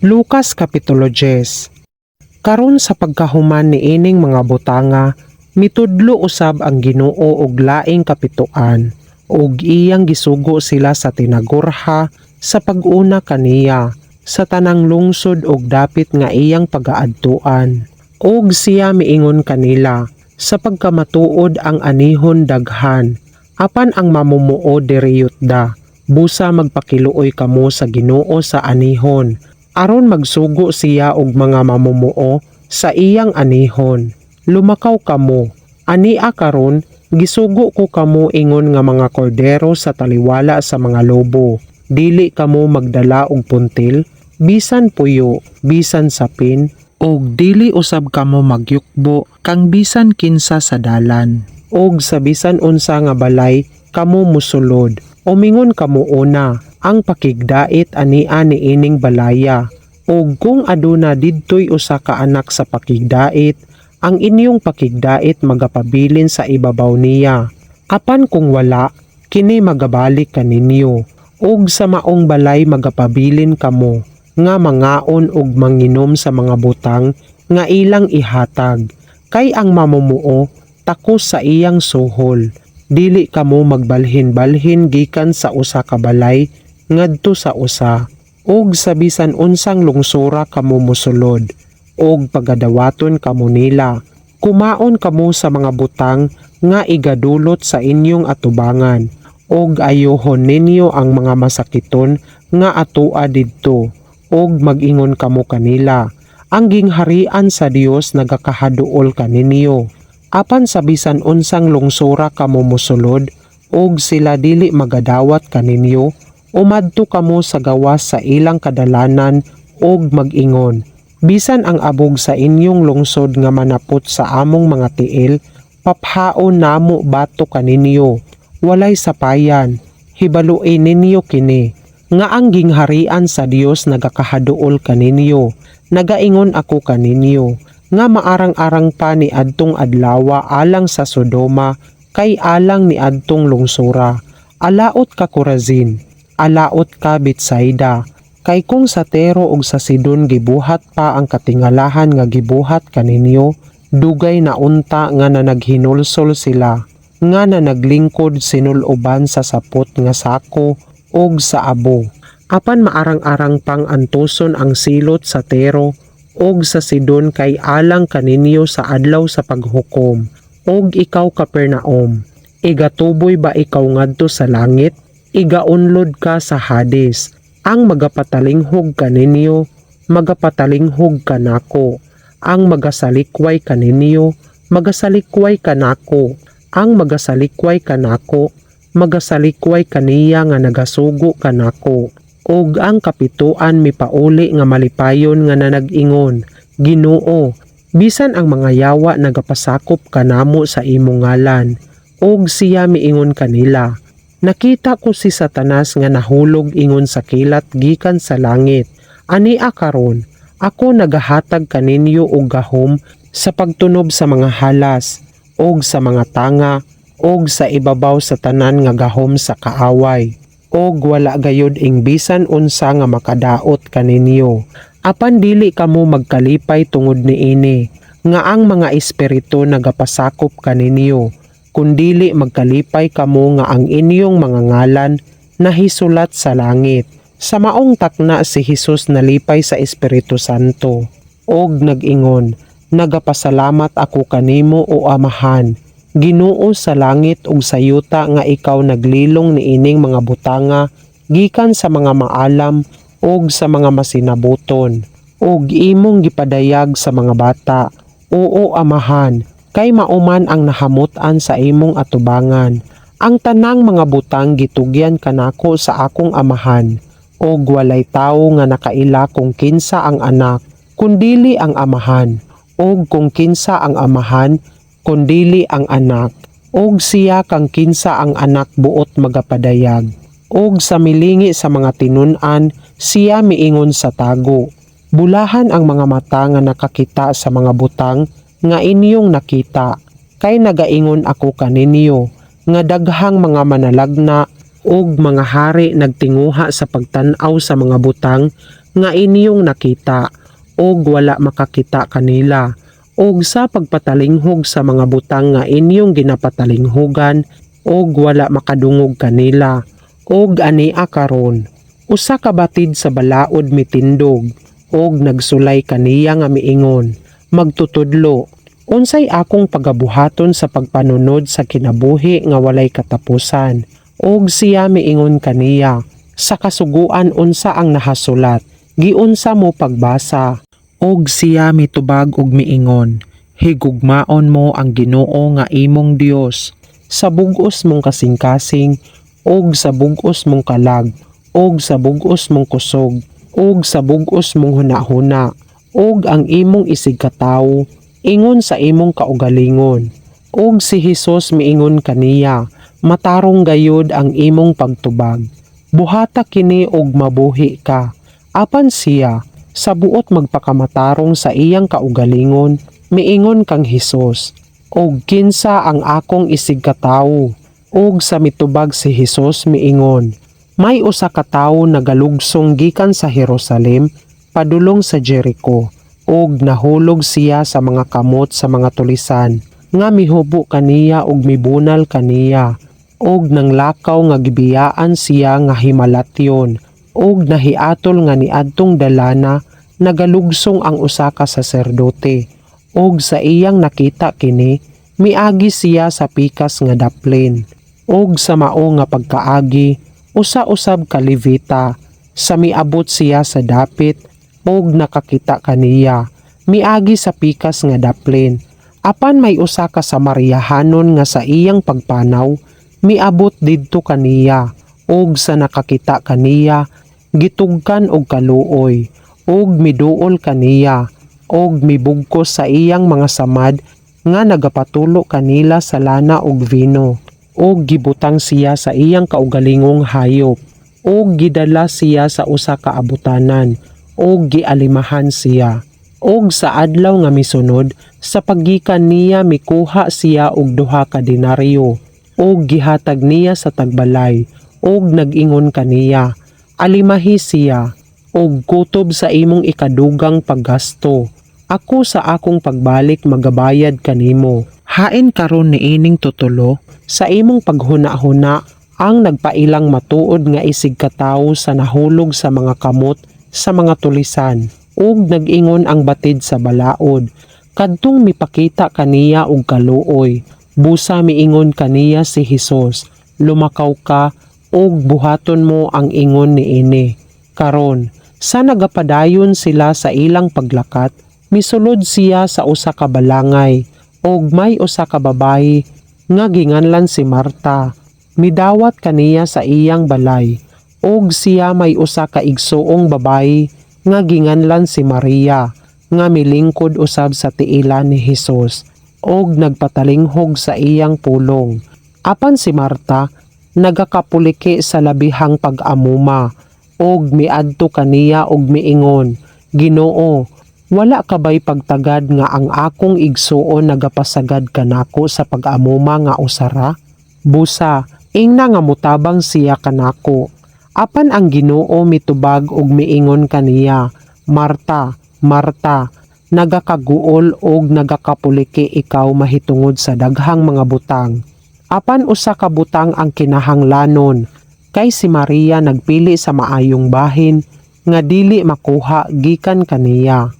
Lucas Kapitulo 10. Karon sa pagkahuman niining mga butanga, mitudlo usab ang Ginoo og laing kapituan, ug iyang gisugo sila sa tinagurha sa pag-una kaniya sa tanang lungsod ug dapit nga iyang pagaadtuan. Ug siya miingon kanila, "Sa pagkamatuod ang anihon daghan, apan ang mamumuo diriyot da. Busa magpakiluoy kamo sa Ginoo sa anihon, aron magsugo siya og mga mamumuo sa iyang anihon. Lumakaw kamo, ania karon gisugo ko kamo ingon nga mga kordero sa taliwala sa mga lobo. Dili kamo magdala og puntil, bisan puyo, bisan sapin, ug dili usab kamo magyukbo kang bisan kinsa sa dalan. Ug sa bisan unsa nga balay kamo mosulod, umingon kamo una, 'Ang pakigdait ania niining balaya.' Ug kung aduna didtoy usa ka anak sa pakigdait, ang inyong pakigdait magapabilin sa ibabaw niya. Apan kung wala, kini magabalik kaninyo. Ug sa maong balay magapabilin kamo, nga mangaon ug manginom sa mga butang nga ilang ihatag. Kay ang mamumuo takos sa iyang suhol. Dili kamo magbalhin-balhin gikan sa usa ka balay ngadto sa usa. Ug sa bisan unsang lungsura kamo mosulod, ug pagadawaton kamo nila, kumaon kamo sa mga butang nga igadulot sa inyong atubangan, ug ayohon ninyo ang mga masakiton nga atoa didto, ug mag-ingon kamo kanila, 'Ang gingharian sa Dios nagakahaduol kaninyo.' Apan sa bisan unsang lungsura kamo mosulod, ug sila dili magadawat kaninyo, umadto kamo sa gawas sa ilang kadalanan ug mag-ingon, 'Bisan ang abog sa inyong lungsod nga manapot sa among mga tiil, paphaon namo batok kaninyo. Walay sapayan.' Hibaloi ninyo kini, nga ang gingharian sa Dios nagakahaduol kaninyo. Nagaingon ako kaninyo, nga maarang-arang pa ni adtong adlawa alang sa Sodoma kay alang ni adtong lungsura. Alaot ka, Corazin! Alaot ka, Betsaida! Kay kung sa Tiro ug sa Sidon gibuhat pa ang katingalahan nga gibuhat kaninyo, dugay na unta nga nanaghinulsol sila, nga nanaglingkod sinul-oban sa sapot nga sako ug sa abo. Apan maarang-arang pang antuson ang silot sa Tiro ug sa Sidon kay alang kaninyo sa adlaw sa paghukom. Ug ikaw, Capernaum, igatuboy ba ikaw ngadto sa langit? Igaunlod ka sa Hades. Ang magapatalinghog kaninyo, magapatalinghog kanako. Ang magasalikway kaninyo, magasalikway kanako. Ang magasalikway kanako, magasalikway kaniya nga nagasugo kanako." Ug ang kapituan mipauli nga malipayon nga nanag-ingon, "Ginoo, bisan ang mga yawa nagapasakop kanamo sa imong ngalan." Ug siya miingon kanila, "Nakita ko si Satanas nga nahulog ingon sa kilat gikan sa langit. Ania karon, ako nagahatag kaninyo og gahom sa pagtunob sa mga halas ug sa mga tanga ug sa ibabaw sa tanan nga gahom sa kaaway, ug wala gayud ing bisan unsa nga makadaot kaninyo. Apan dili kamo magkalipay tungod niini nga ang mga espiritu nagapasakop kaninyo, kundili magkalipay kamo nga ang inyong mga ngalan nahisulat sa langit." Sa maong takna si Jesus nalipay sa Espiritu Santo ug nag-ingon, "Nagapasalamat ako kanimo, o Amahan, Ginoo sa langit ug sa yuta, nga ikaw naglilong niining mga butanga gikan sa mga maalam ug sa mga masinabuton ug imong gipadayag sa mga bata. Oo, Amahan, kay mao man ang nahamut-an sa imong atubangan. Ang tanang mga butang gitugyan kanako sa akong Amahan, ug walay tawo nga nakaila kung kinsa ang Anak kundili ang Amahan, ug kung kinsa ang Amahan kundili ang Anak, ug siya kang kinsa ang Anak buot magapadayag." Ug sa milingi sa mga tinun-an siya miingon sa tago, "Bulahan ang mga mata nga nakakita sa mga butang nga inyong nakita, kay nagaingon ako kaninyo nga daghang mga manalagna ug mga hari nagtinguha sa pagtan-aw sa mga butang nga inyong nakita ug wala makakita kanila, ug sa pagpatalinghog sa mga butang nga inyong ginapatalinghugan ug wala makadungog kanila. Ug ania karon, usa ka batid sa balaod mitindog ug nagsulay kaniya nga miingon, "Magtutudlo, unsay akong pagabuhaton sa pagpanunod sa kinabuhi nga walay katapusan?" Ug siya miingon kaniya, "Sa kasuguan, unsa ang nahasulat? Giunsa mo pagbasa?" Ug siya mitubag ug miingon, "Higugmaon mo ang Ginoo nga imong Dios sa bug-os mong kasing-kasing ug sa bug-os mong kalag ug sa bug-os mong kusog ug sa bug-os mong hunahuna, ug ang imong isigkatawo ingon sa imong kaugalingon." Ug si Hesus miingon kaniya, "Matarong gayud ang imong pagtubag. Buhata kini ug mabuhi ka." Apan siya, sa buot magpakamatarong sa iyang kaugalingon, miingon kang Hesus, "Og kinsa ang akong isigkatawo?" Ug sa mitubag si Hesus miingon, "May usa ka tawo nagalugsong gikan sa Jerusalem padulong sa Jericho ug nahulog siya sa mga kamot sa mga tulisan nga mihubo kaniya ug mibunal kaniya ug nanglakaw nga gibiyaan siya nga himalatyon. Ug nahiatol nga niadtong dalana nagalugsong ang usa ka saserdote, ug sa iyang nakita kini, miagi siya sa pikas nga daplin. Ug sa mao nga pagkaagi, usa usab ka Levita, sa miabot siya sa dapit ug nakakita kaniya, miagi sa pikas nga daplin. Apan may usa ka Samariahanon nga sa iyang pagpanaw miabot didto kaniya, ug sa nakakita kaniya, gitugkan og kaluoy, ug miduol kaniya ug mibugkos sa iyang mga samad nga nagapatulo kanila sa lana ug vino, ug gibutang siya sa iyang kaugalingong hayop ug gidala siya sa usa ka abutanan ug gialimahan siya. Ug sa adlaw nga misunod, sa paggikan niya, mikuha siya og 2 ka denaryo ug gihatag niya sa tagbalay ug nag-ingon kaniya, 'Alimahi siya ug kutob sa imong ikadugang paggasto. Ako sa akong pagbalik magabayad kanimo.' Hain karon niining tutulo, sa imong paghuna-huna, ang nagpailang matuod nga isigkatawo sa nahulog sa mga kamot sa mga tulisan?" Ug nag-ingon ang batid sa balaod, "Kadtong mipakita kaniya og kaluoy." Busa miingon kaniya si Hesus, "Lumakaw ka ug buhaton mo ang ingon niini." Karon, sa nagapadayon sila sa ilang paglakat, misulod siya sa usa ka balangay, ug may usa ka babayi nga ginganlan si Marta midawat kaniya sa iyang balay. Ug siya may usa ka igsuong babayi nga ginganlan si Maria nga milingkod usab sa tiilan ni Hesus ug nagpatalinghog sa iyang pulong. Apan si Marta nagakapuliki sa labihang pag-amuma ug miadto kaniya ug miingon, "Ginoo, wala ka bay pagtagad nga ang akong igsuon nagapasagad kanako sa pag-amuma nga usa ra? Busa, ingna nga mutabang siya kanako." Apan ang Ginoo mitubag ug miingon kaniya, "Marta, Marta, nagakaguol ug nagakapuliki ikaw mahitungod sa daghang mga butang. Apan usa ka butang ang kinahanglanon, kay si Maria nagpili sa maayong bahin nga dili makuha gikan kaniya."